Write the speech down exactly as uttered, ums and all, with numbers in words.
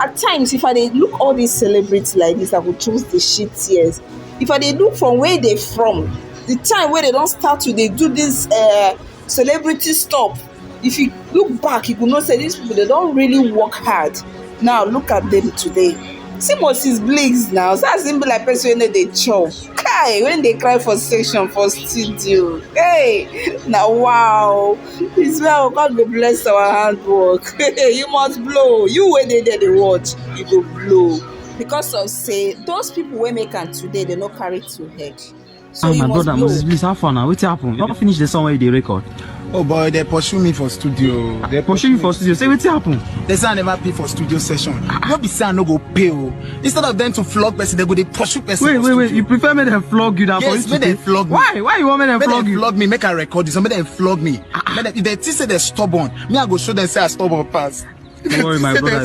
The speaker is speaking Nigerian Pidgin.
At times, if I dey look all these celebrities like this, I go choose the shit tears. If I dey look from where they from, the time where they don't start to they do this uh, celebrity stuff, if you look back, you go know say these people, they don't really work hard. Now look at them today. See Moses Bliggs now. So as him be like person wey no dey chop. Kai, when they cry for section for studio. Hey, now wow. It's well, God will bless our handwork. You must blow. You where they there they watch, you go blow. Because of say those people wey make am today, they no carry two head. So Ah, you my must brother, blow. Moses, please, how far now? Wetin happen? You don finish the song wey you dey record? Oh boy, they pursue me for studio. They Pursue you for studio. Say wetin happen? They say I never pay for studio session. No be say I no go pay o. Instead of them to flog person, they go dey pursue person. Wait, for wait, wait. studio. You prefer make dem flog you than for Yes, you make to them pay? Flog me. Why? Why you want make dem Make flog them you? Flog me, make I record this. Make them flog me. Make them, if they think say they're stubborn, me I go show them say I stubborn pass. Don't worry, my Say brother.